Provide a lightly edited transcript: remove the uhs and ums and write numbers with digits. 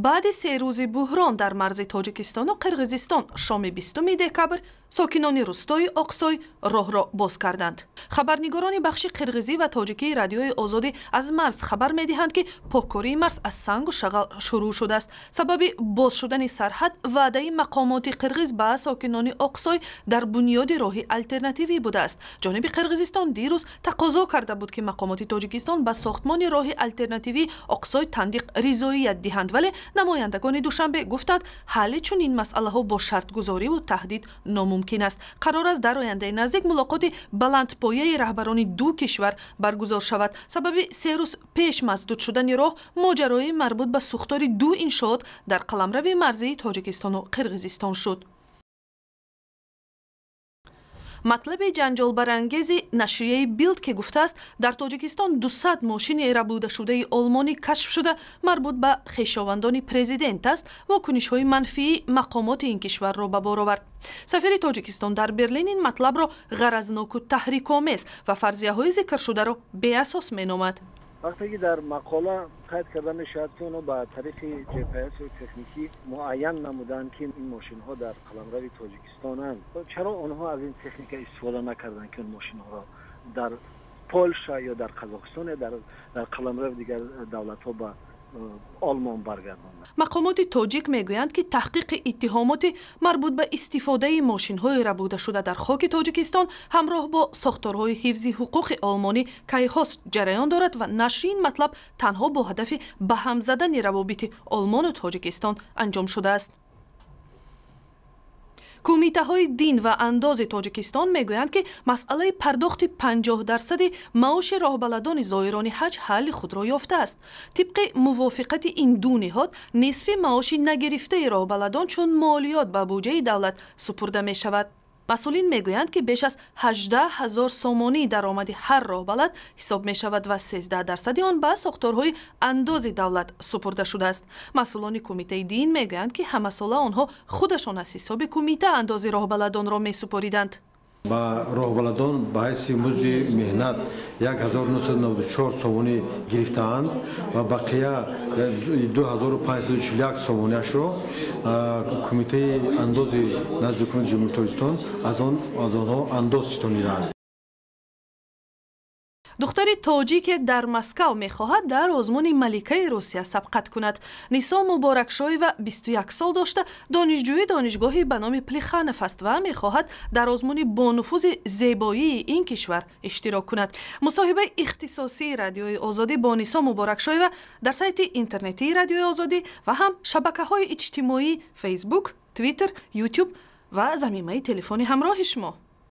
Баъди 3 рӯзи буҳрон дар марзи Тоҷикистону Қирғизистон шоми 20 декабр сокинони рустои Оқсой роҳро боз карданд. Хабарнигорони бахши қирғизӣ ва тоҷикии Радиои Озодӣ аз марз хабар медиҳанд, ки поккории марз аз сангу шағал шурӯъ шудааст. Сабаби боз шудани сарҳад ваъдаи мақомоти қирғиз ба сокинони Оқсой дар бунёди роҳи алтернативӣ будааст. Ҷониби Қирғизистон дирӯз тақозо карда буд, ки мақомоти Тоҷикистон ба сохтмони роҳи алтернативии Оқсой Тандиқ ризоият диҳанд, вале намояндагони Душанбе гуфтанд, ҳалли чунин масъалаҳо бо шартгузориву таҳдид номумкин аст. Қарор аст дар ояндаи наздик мулоқоти баландпояи раҳбарони ду кишвар баргузор шавад. Сабаби 3 рӯз пеш масдуд шудани роҳ моҷарои марбут ба сӯхтори ду иншоот дар қаламрави марзии Тоҷикистону Қирғизистон шуд. Матлаби ҷанҷолбарангези нашрияи Билд, ки гуфтааст, дар Тоҷикистон 200 мошини рабудашудаи олмонӣ кашф шуда марбут ба хешовандони президент аст, вокунишҳои манфии мақомоти ин кишварро ба бор овард. Сафири Тоҷикистон дар Берлин ин матлабро ғаразноку таҳрикомез ва фарзияҳои зикршударо беасос меномад. Вақте ки дар мақола қайд карда мешавад, ки онҳо ба тариқи ҷпсу техникӣ муайян намуданд, ки ин мошинҳо дар қаламрави Тоҷикистонанд, чаро онҳо аз ин техника истифода накарданд, ки он мошинҳоро дар Полша ё дар Қазоқистон ё дар қаламрави дигар давлатҳо ба Олмон баргардонанд? Мақомоти тоҷик мегӯянд, ки таҳқиқи иттиҳомоти марбут ба истифодаи мошинҳои рабудашуда дар хоки Тоҷикистон ҳамроҳ бо сохторҳои ҳифзи ҳуқуқи олмонӣ кайҳост ҷараён дорад ва нашри ин матлаб танҳо бо ҳадафи ба ҳам задани равобити Олмону Тоҷикистон анҷом шудааст. Кумитаҳои дин ва андози Тоҷикистон мегӯянд, ки масъалаи пардохти 50% маоши роҳбаладони зоирони ҳаҷ ҳалли худро ёфтааст. Тибқи мувофиқати ин ду ниҳод, нисфи маоши нагирифтаи роҳбаладон чун молиёт ба буҷаи давлат супурда мешавад. Масъулин мегӯянд, ки беш аз 18 000 сомонӣ даромади ҳар роҳбалад ҳисоб мешавад ва 13% он ба сохторҳои андози давлат супурда шудааст. Масъулони кумитаи дин мегӯянд, ки ҳамасола онҳо худашон аз ҳисоби кумита андози роҳбаладонро месупориданд. Ба роҳбаладон ба ҳайси музди меҳнат 1994 сомонӣ гирифтаанд ва бақия 2541 сомониашро кумитаи андози назди ҳукумати Ҷумҳурии Тоҷикистон аз онҳо андоз ситонидааст. Духтари тоҷике дар Москав мехоҳад дар озмуни Маликаи Русия сабқат кунад. Нисо Муборакшоева 21 сол дошта, донишҷӯи донишгоҳи ба номи Плеханов аст ва мехоҳад дар озмуни бонуфузи зебоии ин кишвар иштирок кунад. Мусоҳибаи ихтисосии Радиои Озодӣ бо Нисо Муборакшоева дар сайти интернетии Радиои Озодӣ ва ҳам шабакаҳои иҷтимоӣ Фейсбук, Твиттер, Ютуб ва замимаи телефони ҳамроҳи шумо.